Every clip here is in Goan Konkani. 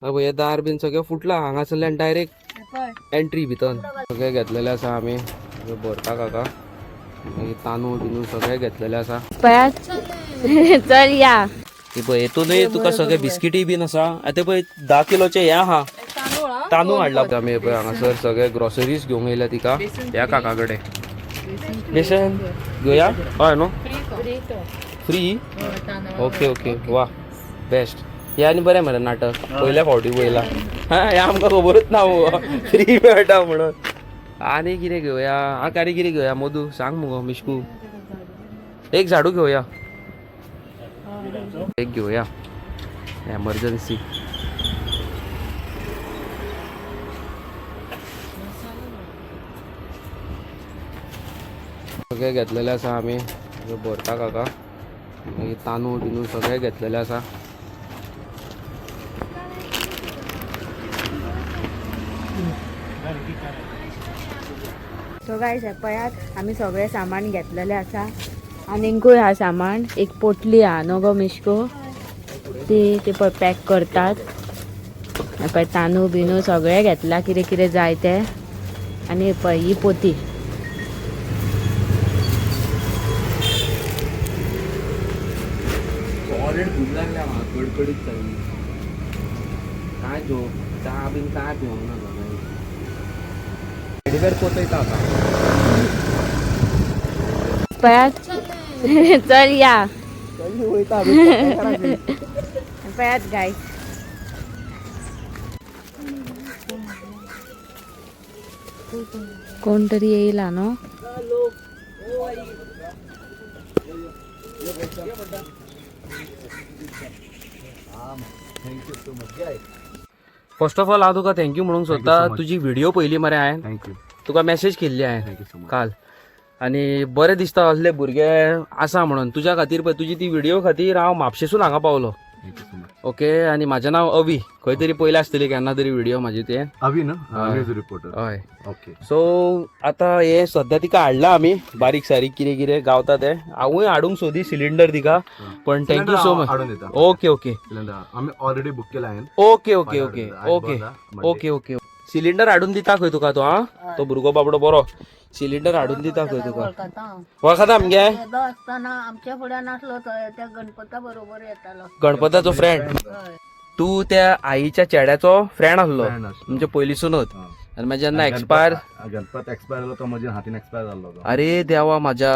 हय, हे दार बीन सगळें फुटलां. हांगासरल्यान डायरेक्ट एंट्री भितर. सगळें घेतलेलें आसा आमी. भरता काका. मागीर तांदूळ बिंदूळ सगळें घेतलेलें आसा. पळयात, चल या. हे पळय, हेतूनय तुका सगळे बिस्किटी बीन आसा. आतां पळय, 10 किलोचे हे आहा तांदूळ हाडला आमी. पळय, हांगासर सगळे ग्रोसरीज घेवंक येयल्या तिका ह्या काका कडेन. बेसन घेवया. हय न्हू, फ्री. ओके ओके, वा, बेस्ट. हे आनी बरें मरे नाटक पयल्या फावटी पळयला. हा, हे आमकां खबरूच ना फ्री मेळटा म्हणून. आनी कितें घेवया? आनी कितें घेवया? मधू, सांग मुगो. मिश्कू, एक झाडू घेवया, एक घेवया एमर्जन्सी. सगळें घेतलेलें आसा आमी. भरता काका. मागीर तांदूळ बिंदूळ सगळें घेतलेलें आसा. सो गायज, पळयात, आमी सगळें सामान घेतलेलें आसा. आनीकूय आहा सामान. एक पोटली आहा न्हू गो मिश्को? ती ते पळय पॅक करतात. हे पळय, तांदूळ बिंदूळ सगळें घेतलां, कितें कितें जाय तें. आनी हे पळय, ही पोती. सॉलिड भूक लागल्या म्हाका, कडकडीत जाली. काय जो चा बीन काय पिवंक ना. रेडीमेड पोतयता आतां. पळयात, चल या. वयता. पळयात गायज. कोण तरी येयला न्हू. फर्स्ट ऑफ ऑल, हांव तुका thank you म्हणूंक सोदता. So much. तुजी व्हिडिओ पयली मरे हांवें. Thank you. तुका मॅसेज केल्ली हांवें thank you so much. काल. आनी बरें दिसता असले भुरगे आसा म्हणून. तुज्या खातीर पळय, तुजी ती व्हिडिओ खातीर हांव म्हापशेसून हांगा पावलो. Thank you so much. Okay, आनी म्हाजें नांव अवी. खंय तरी पयलें आसतली केन्ना तरी व्हिडिओ म्हाजी ते. अवी ना, न्यूज रिपोर्टर? हय. ओके. सो आतां हे सद्या तिका हाडला आमी, बारीक सारीक कितें कितें गावता तें. हांवूय हाडूंक सोदी सिलिंडर तिका, पण thank you so much. हाडून दिता. Okay okay. सिलिंडर आमी ऑलरेडी बुक केला हांवें. Okay okay okay okay okay okay. Cylinder हाडून दिता खंय तुका तो. हा, तो भुरगो बाबडो बरो, सिलिंडर हाडून दिता खंय तुका. वळखता आमगे? येदो आसतना आमच्या फुड्यान आसलो तो, त्या गणपता बरोबर येतालो. गणपताचो फ्रेंड तू? त्या आईच्या चेड्याचो फ्रेंड आसलो? Friend आसलो. म्हणजे पयलींसूनच. हा. आनी मागीर जेन्ना एक्सपायर गणपत एक्सपायर जालो तो म्हज्या हातीन एक्सपायर जाल्लो तो. अरे देवा माझ्या.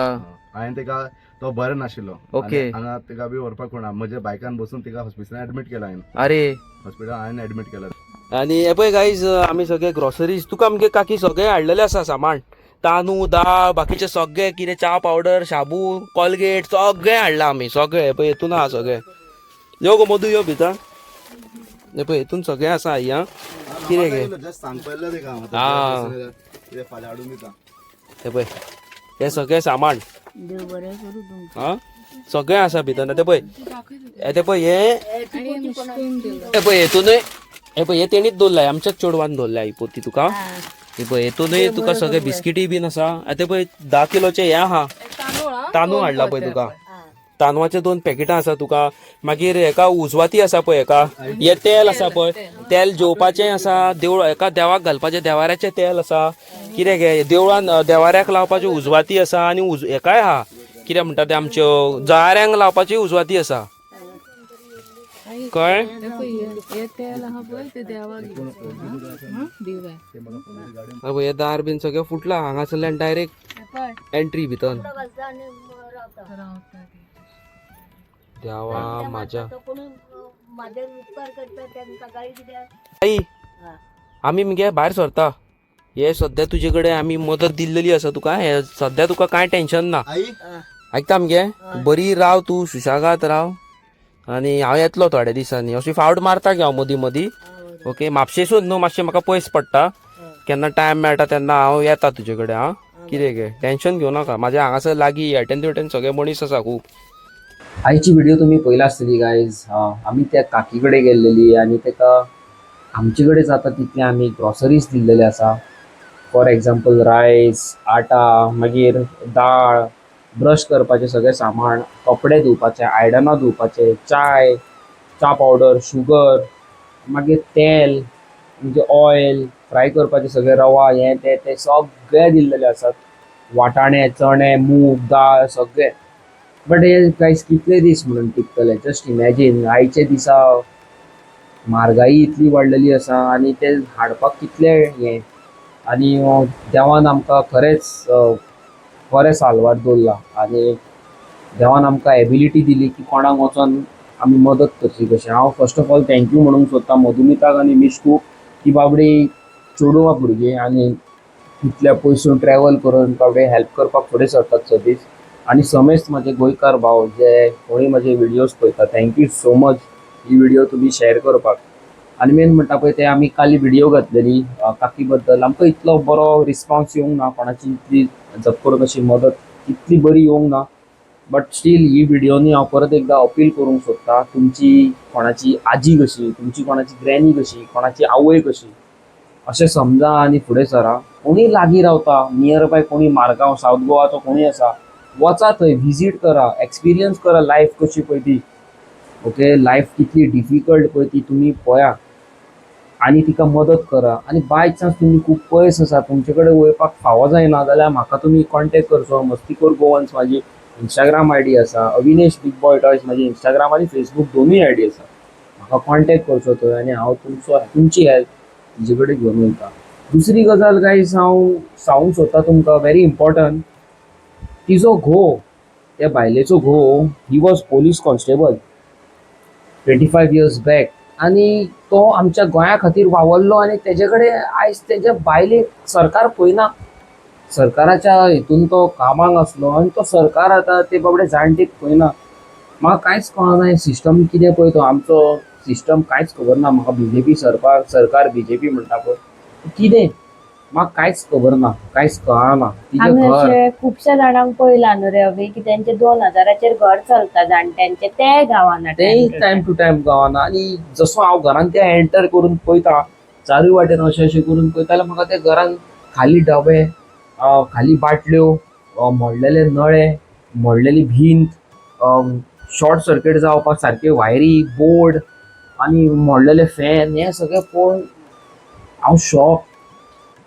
हांवें तेका, तो बरो नाशिल्लो. ओके. आनी हांगा तेका बी व्हरपाक कोणा, म्हज्या बायकान बसून तेका हॉस्पिटलान एडमीट केला हांवें. अरे. हॉस्पिटल हांवें एडमीट केला. आनी हे पळय गायज, आमी सगळे ग्रोसरीज तुका आमगे काकी सगळे हाडलेले आसा सामान. तांदूळ, दाळ, बाकीचे सगळे कितें, च्या पावडर, शाबू, कॉलगेट, सगळें हाडलां आमी सगळें. हे पळय, हितून आहा सगळें. यो गो मधू, यो भितर. हे पळय, हितून सगळें आसा. आई, आं, कितें गे? जस्ट सांग पडलें तेका हांव. हा. कितें फाल्यां हाडून दिता. हे पळय, हे सगळें सामान. देव बरें करूं तुमकां. आं, सगळें आसा भितर. ते पळय, हे ते पळय, हे हे पळय, हेतूनय हे पळय, हे तेणीच दवरलाय, आमच्याच चेडवान दवरल्या ही पोती तुका. हे पळय, हेतूनय तुका सगळे बिस्किटी बीन आसा. आतां पळय, 10 किलोचे हे आहा तांदूळ हाडला पळय तुका. तांदवाचे दोन पॅकेटां आसा तुका. मागीर हेका उजवाती आसा पळय, हेका हे तेल आसा पळय, तेल जेवपाचें आसा. देवळ हेका देवाक घालपाचें देवाऱ्याचें तेल आसा. कितें गे, देवळान देवाऱ्याक लावपाच्यो उजवाती आसा. आनी उज हेकाय आहा, कितें म्हणटा ते, आमच्यो जळाऱ्यांक लावपाची उजवाती आसा. कळ्ळें? हय, हे दार बीन सगळें फुटलां. हांगासरल्यान डायरेक्ट एंट्री भितर. घालता आनी रावता. देवा माझ्या. तो कोणी म्हाजेर उपकार करता तांकां काय कित्याक. आई, आमी मगे भायर सरता. हे सद्या तुजे कडेन आमी मदत दिल्लेली आसा तुका. हे सद्या तुका कांय टेन्शन ना. आई. आयकता मगे? बरी राव तूं, सुशेगाद राव. आनी हांव येतलो थोड्या दिसांनी. अशी फावट मारता की हांव मदीं मदीं. ओके, म्हापशेसून न्हू, मातशें म्हाका पयस पडटा. केन्ना टायम मेळटा तेन्ना हांव येता तुजे कडेन. आं, कितें गे, टेन्शन घेवं नाका. म्हाज्या हांगासर लागीं हेटेन तेटेन सगळे मनीस आसा खूब. आयची व्हिडिओ तुम्ही पळयला आसतली गायज. आमी त्या काकी कडेन गेल्लेली आनी ताका आमचे कडेन जाता तितले आमी ग्रॉसरीज दिल्लेले आसा. फॉर एग्जाम्पल, रायस, आटा, मागीर दाळ, ब्रश करपाचें सगळें सामान, कपडे धुवपाचे, आयदनां धुवपाचे, चाय, च्या पावडर, शुगर. मागीर तेल म्हणजे ऑयल फ्राय करपाचें सगळें, रवा हें तें तें सगळें दिल्लेलें आसात, वाटाणे, चणे, मूग दाळ सगळें. बट हे गायज कितले दीस म्हणून टिकतले? जस्ट इमॅजीन, आयचे दिसा म्हारगाई इतली वाडलेली आसा आनी ते हाडपाक कितले हें. आनी देवान आमकां खरेंच बरें साल्वार दवरला आनी देवान आमकां एबिलिटी दिली की कोणाक वचोन आमी मदत करची कशें. हांव first of all thank you म्हणूंक सोदता मधुमिताक आनी मिश्कूक की बाबडी चेडवां भुरगीं आनी इतल्या पयसून ट्रॅवल करून बाबडे हेल्प करपाक फुडें सरतात सदींच. आनी समेस्त म्हजे गोंयकार भाव जे कोणूय म्हजे विडियोज पळयता, thank you so much he video तुमी शेअर करपाक. आनी मेन म्हणटा पळय ते आमी काल विडियो घातलेली काकी बद्दल, आमकां इतलो बरो रिस्पॉन्स येवंक ना, कोणाची इतली जप करून अशी मदत इतली बरी येवंक ना. बट स्टील ही विडियोनी हांव परत एकदां अपील करूंक सोदता, तुमची कोणाची आजी कशी, तुमची कोणाची ग्रॅनी कशी, कोणाची आवय कशी अशें समजा आनी फुडें सरा. कोणूय लागीं रावता, नियर बाय कोणूय मारगांव, सावथ गोवाचो कोणूय आसा, वचा थंय, विजीट करा, एक्सपिरियन्स करा लायफ कशी पळय ती. ओके, लायफ कितली डिफिकल्ट पळय ती तुमी पळया आनी तिका मदत करा. आनी बाय चान्स तुमी खूब पयस आसा, तुमचे कडेन वयपाक फावो जायना जाल्यार म्हाका तुमी कॉन्टेक्ट करचो. मस्तीखोर गोवन्स म्हाजी इंस्टाग्राम I D आसा, अविनेश बीग बॉय टॉयज म्हाजी इंस्टाग्राम आनी फेसबूक दोनूय I D आसा. म्हाका कॉन्टेक्ट करचो थंय आनी हांव तुमचो तुमची हेल्प तिजे कडेन घेवन वयता. दुसरी गजाल गायज हांव सांगूंक सोदता तुमकां, व्हेरी इम्पॉर्टंट, तिजो घोव, त्या बायलेचो घोव, he was police constable 25 years back आनी तो आमच्या गोंया खातीर वावरलो आनी तेजे कडेन आयज तेज्या बायलेक सरकार पळयना. सरकाराच्या हितून तो कामाक आसलो आनी तो सरकार आतां ते बाबडे जाणटेक पळयना. म्हाका कांयच कळना हें सिस्टम कितें पळय तो आमचो सिस्टम कांयच खबर ना म्हाका. बीजेपी सरकार, सरकार बीजेपी म्हणटा पळय कितें, म्हाका कांयच खबर ना, कांयच कळना. तिजें आमी घर अशे खुबश्या जाणांक पळयला न्हू रे अभी, की त्यांचे 2000चेर घर चलता जाणट्यांचे, ते गावाना. तेय टायम टू टायम गावना. आनी जसो हांव घरान ते एंटर करून पळयता, चारूय वाटेन अशें अशें करून पळयता जाल्यार म्हाका त्या घरान खाली डबे, खाली बाटल्यो, मोडलेले नळे, मोडलेली भिंत, शॉर्ट सर्कीट जावपाक सारके वायरी, बोर्ड आनी मोडलेले फॅन, हें सगळें पळोवन हांव शॉक,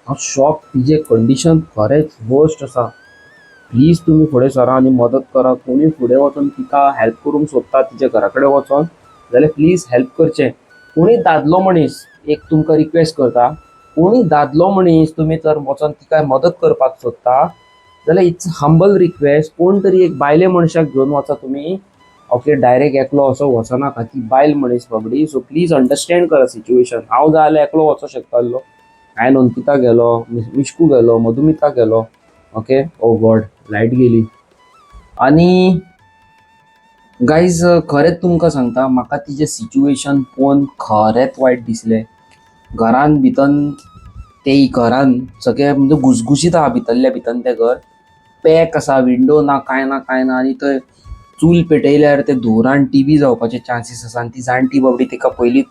हांव शॉक. तिजें कंडिशन खरेंच वर्स्ट आसा. प्लीज तुमी फुडें सरा आनी मदत करा. कोणूय फुडें वचोन तिका हेल्प करूंक सोदता तिच्या घरा कडेन वचोन जाल्यार प्लीज हेल्प करचें. कोणूय दादलो मनीस, एक तुमकां रिक्वेस्ट करता, कोणूय दादलो मनीस तुमी जर वचोन तिका मदत करपाक सोदता जाल्यार it's humble request, कोण तरी एक बायले मनशाक घेवन वचा तुमी. ओके, डायरेक्ट एकलो असो वचनाका, ती बायल मनीस बाबडी. सो प्लीज अंडरस्टँड करा सिच्युएशन. हांव जाय जाल्यार एकलो वचोंक शकतालो. हांवें अंकिता गेलो, मिश्कू गेलो, मधुमिता गेलो. ओके, ओ गॉड, लायट गेली. आनी गायज खरेंच तुमकां सांगता, म्हाका तिजें सिच्युएशन पळोवन खरेंच वायट दिसलें. घरान भितर ते घरान सगळें म्हणजे घुसघुशीत आहा भितरल्या भितर, तें घर पॅक आसा, विंडो ना, कांय ना, कांय ना. आनी थंय चूल पेटयल्यार ते धुंवरान टीबी जावपाचे चान्सीस आसा. आनी ती जाणटी बाबडी, तिका पयलींच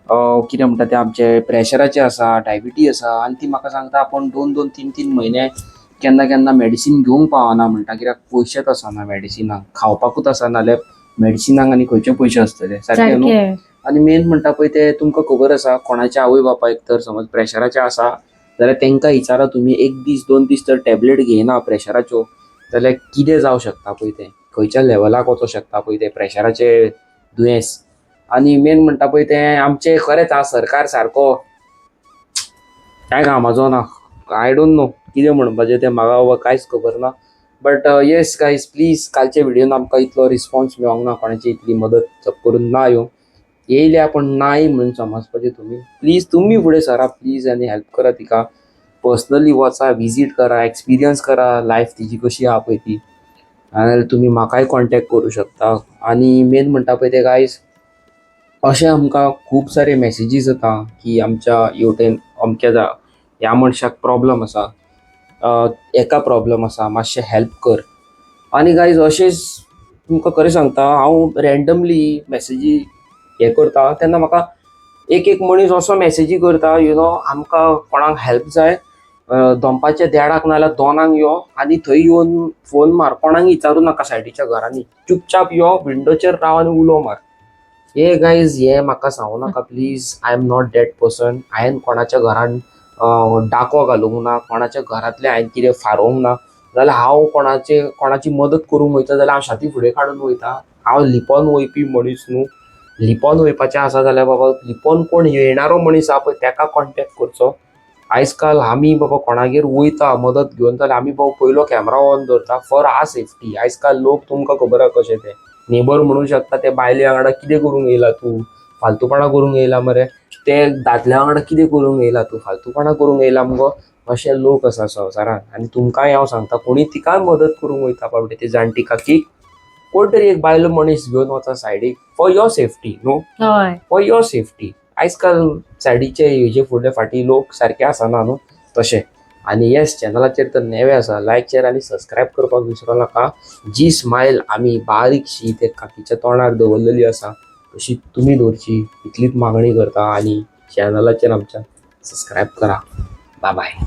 कितें म्हणटा तें आमचें प्रेशराचें आसा, डायबिटीज आसा. आनी ती म्हाका सांगता आपूण दोन दोन तीन तीन म्हयने केन्ना केन्ना मेडिसीन घेवंक पावना म्हणटा, कित्याक पयशेच आसना मेडिसिनाक, खावपाकूच आसना जाल्यार मेडिसिनाक आनी खंयचे पयशे आसतले? सारकें न्हू? आनी मेन म्हणटा पळय ते तुमकां खबर आसा, कोणाच्या आवय बापायक तर समज प्रेशराचें आसा जाल्यार तांकां विचारा तुमी, एक दीस दोन दीस तर टॅबलेट घेयना प्रेशराच्यो जाल्यार कितें जावं शकता पळय तें, खंयच्या लेवलाक वचोंक शकता पळय तें प्रेशराचें दुयेंस. आनी मेन म्हणटा पळय तें आमचें खरेंच आ सरकार सारको कांय कामाचो ना. I don't know कितें म्हणपाचें तें, म्हाका बाबा कांयच खबर ना. बट येस गायज, प्लीज, कालच्या व्हिडियोन आमकां इतलो रिस्पॉन्स मेळोंक ना, कोणाची इतली मदत जप करून ना येवंक, येयल्या पूण नाय म्हणून समजपाचें तुमी. प्लीज तुमी फुडें सरा प्लीज आनी हेल्प करा तिका. पर्सनली वचा, विजीट करा, एक्सपिरियन्स करा लायफ तिजी कशी आहा पळय ती. नाजाल्यार तुमी म्हाकाय कॉन्टेक्ट करूं शकता. आनी मेन म्हणटा पळय ते गायज, अशें आमकां खूब सारे मॅसेजीस येता की आमच्या हेवटेन अमक्या ह्या मनशाक प्रॉब्लम आसा, हेका प्रॉब्लम आसा, मातशें हेल्प कर. आनी गायज अशेंच तुमकां खरें सांगता, हांव रँडमली मॅसेजी हें करता तेन्ना म्हाका एक एक मनीस असो मॅसेजी करता, you know, आमकां कोणाक हेल्प जाय, दनपारच्या देडाक नाजाल्यार 2क यो आनी थंय येवन फोन मार, कोणाक विचारूं नाका सायडीच्या घरांनी, चुपचाप यो, विंडोचेर राव आनी उलो मार. हे गायज, हे म्हाका सांगू नाका please. I am not that person. हांवें कोणाच्या घरान डाको घालूंक ना, कोणाच्या घरांतलें हांवें कितें फारोवंक ना. जाल्यार हांव कोणाचे कोणाची मदत करूंक वयता जाल्यार हांव छाती फुडें काडून वयता. हांव लिपोन वयपी मनीस न्हू. लिपोन वयपाचें आसा जाल्यार बाबा लिपोन कोण येणारो मनीस आहा पळय तेका कॉन्टेक्ट करचो. आयज काल आमी बाबा कोणागेर वयता मदत घेवन जाल्यार आमी बाबा पयलो कॅमरा ऑन दवरता फॉर our safety. आयज काल लोक तुमकां खबर आहा कशें ते नेबर म्हणूं शकता ते बायले वांगडा कितें करूंक येयला तूं, फालतूपणां करूंक येयला मरे, ते दादल्या वांगडा कितें करूंक येयला तूं, फालतूपणां करूंक येयला मुगो, अशे लोक आसा संवसारांत. आनी तुमकांय हांव सांगता, कोणी तिकाय मदत करूंक वयता बाबडी ते जाणटी काकीक, कोण तरी एक बायलो मनीस घेवन वता सायडीक फॉर your safety न्हू, हय, फॉर your safety. आयज काल सायडीचे हेजे फुडले फाटी लोक सारके आसना न्हू तशें. आनी येस, चॅनलाचेर तर नवे आसा, लायक शेर आनी सबस्क्रायब करपाक विसरो नाका. जी स्मायल आमी बारीकशी ते काकीच्या तोंडार दवरलेली आसा तशी तुमी दवरची इतलीच मागणी करता. आनी चॅनलाचेर आमच्या सबस्क्रायब करा. बाय बाय.